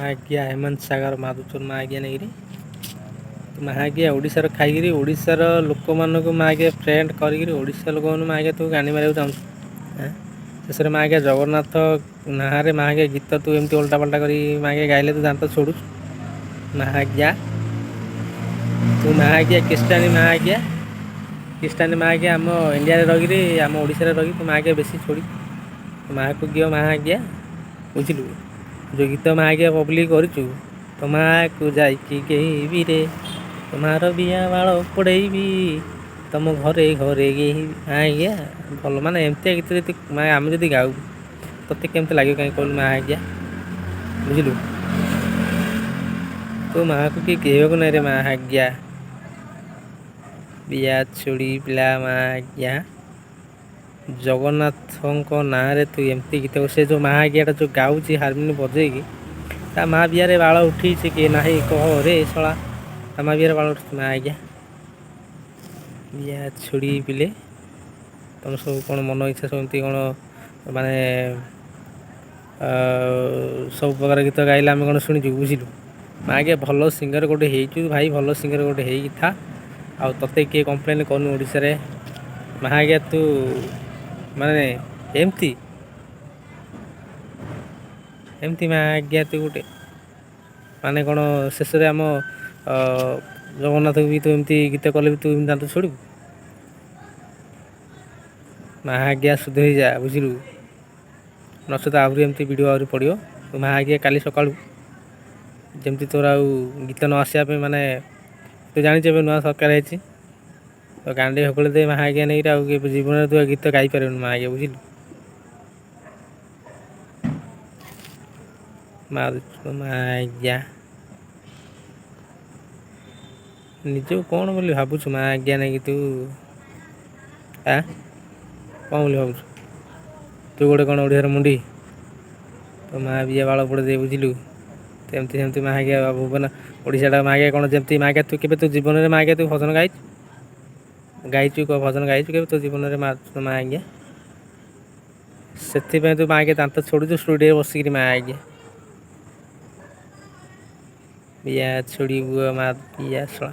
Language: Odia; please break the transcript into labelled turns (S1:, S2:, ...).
S1: ମାଆଜ୍ଞା ହେମନ୍ତ ସାଗର ମାଧୁଚୋର ମାଆଜ୍ଞା ନେଇକିରି। ତୁ ମାଆଜ୍ଞା ଓଡ଼ିଶାର ଖାଇକିରି ଓଡ଼ିଶାର ଲୋକମାନଙ୍କୁ ମାଆଜ୍ଞା ଫ୍ରେଣ୍ଡ କରିକିରି ଓଡ଼ିଶା ଲୋକମାନଙ୍କୁ ମାଆଜ୍ଞା ତୁ ଗାଣ୍ଡି ମାରିବାକୁ ଚାହୁଁଛୁ। ଶେଷରେ ମାଆଜ୍ଞା ଜଗନ୍ନାଥ ନାଁରେ ମାଆଜ୍ଞା ଗୀତ ତୁ ଏମିତି ଓଲଟା ପାଲଟା କରି ମାଆଜ୍ଞା ଗାଇଲେ ତୁ ଦାନ୍ତ ଛୋଡ଼ୁଛୁ। ମାହାଜ୍ଞା, ତୁ ମାହାଜ୍ଞା ଖ୍ରୀଷ୍ଟାନୀ ମାହାଜ୍ଞା, ଖ୍ରୀଷ୍ଟାନୀ ମାହାଜ୍ଞା। ଆମ ଇଣ୍ଡିଆରେ ରହିକିରି, ଆମ ଓଡ଼ିଶାରେ ରହିକି ତୁ ମାଆଜ୍ଞା ବେଶୀ ଛୋଡ଼ି ମାଆକୁ ଗିଅ ମାହାଜ୍ଞା, ବୁଝିଲୁ? ଯେଉଁ ଗୀତ ମାଆଜ୍ଞା ପବ୍ଲିକ୍ କରିଛୁ, ତୋ ମାଆକୁ ଯାଇକି ଗେହିବି ରେ, ତୋ ମାଆର ବିଆ ବାଳ ପୋଡ଼େଇବି, ତମ ଘରେ ଘରେ ଗେହିବି। ମାଆଜ୍ଞା ଭଲ ମାନେ ଏମିତିଆ ଗୀତ ଯଦି ମା ଆମେ ଯଦି ଗାଉ ତୋତେ କେମିତି ଲାଗିବ କାହିଁ କହିଲୁ ମାଆଜ୍ଞା, ବୁଝିଲୁ? ତୋ ମାଆକୁ କିଏ ଗେହିବାକୁ ନାହିଁ ରେ ମାଆଜ୍ଞା, ବିଆ ଛୁଡ଼ି ପିଲା ମାଆଜ୍ଞା। ଜଗନ୍ନାଥଙ୍କ ନାଁରେ ତୁ ଏମିତି ଗୀତ, ସେ ଯେଉଁ ମାଆଜ୍ଞାଟା ଯେଉଁ ଗାଉଛି ହାରମୋନି ବଜେଇକି, ତା ମା ବିଆରେ ବାଳ ଉଠେଇଛି କି ନାହିଁ କହ ରେ ଶଳା? ତା ମା ବିଆରେ ବାଳ ଉଠିଛି ମାଆଜ୍ଞା, ବିଆ ଛୁଡ଼ି ପିଲେ। ତମେ ସବୁ କ'ଣ ମନ ଇଚ୍ଛା ସବୁ ଏମିତି କ'ଣ ମାନେ ସବୁ ପ୍ରକାର ଗୀତ ଗାଇଲେ ଆମେ କ'ଣ ଶୁଣିଛୁ, ବୁଝିଲୁ? ମାଆଜ୍ଞା ଭଲ ସିଙ୍ଗର ଗୋଟେ ହେଇଛୁ ଭାଇ, ଭଲ ସିଙ୍ଗର ଗୋଟେ ହେଇକି ଥା, ଆଉ ତୋତେ କିଏ କମ୍ପ୍ଲେନ୍ କରୁନି ଓଡ଼ିଶାରେ। ମାଆଜ୍ଞା ତୁ ମାନେ ଏମିତି ଏମିତି ମାଆଜ୍ଞା ତୁ ଗୋଟେ ମାନେ କ'ଣ ଶେଷରେ ଆମ ଜଗନ୍ନାଥକୁ ବି ତୁ ଏମିତି ଗୀତ କଲେ ବି ତୁ ଏମିତି ଦାନ୍ତ ଛୋଡ଼ିବୁ? ମାଆଜ୍ଞା ସୁଧୁରି ଯା, ବୁଝିଲୁ? ନଚେତ ଆହୁରି ଏମିତି ଭିଡ଼ିଓ ଆହୁରି ପଡ଼ିବ। ତୁ ମାଆଜ୍ଞା କାଲି ସକାଳୁ ଯେମିତି ତୋର ଆଉ ଗୀତ ନ ଆସିବା ପାଇଁ, ମାନେ ତୁ ଜାଣିଛୁ ଏବେ ନୂଆ ସରକାର ହେଇଛି, ତ ଗାଣ୍ଡି ହକଳି ଦେଇ ମାଆଜ୍ଞା ନେଇକିରି ଆଉ କେବେ ଜୀବନରେ ତୁ ଆଉ ଗୀତ ଗାଇପାରିବୁନି ମାଆଜ୍ଞା, ବୁଝିଲୁ? ମାଆଜ୍ଞା ନିଜକୁ କ'ଣ ବୋଲି ଭାବୁଛୁ ମାଆଜ୍ଞା ନେଇକି ତୁ? ଆ କ'ଣ ବୋଲି ଭାବୁଛୁ ତୁ? ଗୋଟେ କ'ଣ ଓଡ଼ିଶାର ମୁଣ୍ଡି? ତୋ ମା ବିଆ ବାଳ ପୋଡ଼ି ଦେ, ବୁଝିଲୁ? ଏମିତି ସେମିତି ମାଆଜ୍ଞା ଭୁବନ ଓଡ଼ିଶାଟା ମାଆଜ୍ଞା କ'ଣ ଯେମିତି ମାଆଜ୍ଞା ତୁ କେବେ ତୋ ଜୀବନରେ ମାଆଜ୍ଞା ତୁ ଭଜନ ଗାଇଛୁ? ଗାଇଛୁ କହ? ଭଜନ ଗାଇଛୁ କେବେ ତୋ ଜୀବନରେ ମାଆଜ୍ଞା? ସେଥିପାଇଁ ତୁ ମାଆଜ୍ଞା ଦାନ୍ତ ଛୋଡ଼ୁଛୁ ଷ୍ଟୁଡ଼ିଓରେ ବସିକିରି। ମାଆଜ୍ଞା ବିଆ ଛୋଡ଼ିବୁ ମା ବିଆ ଶଳା।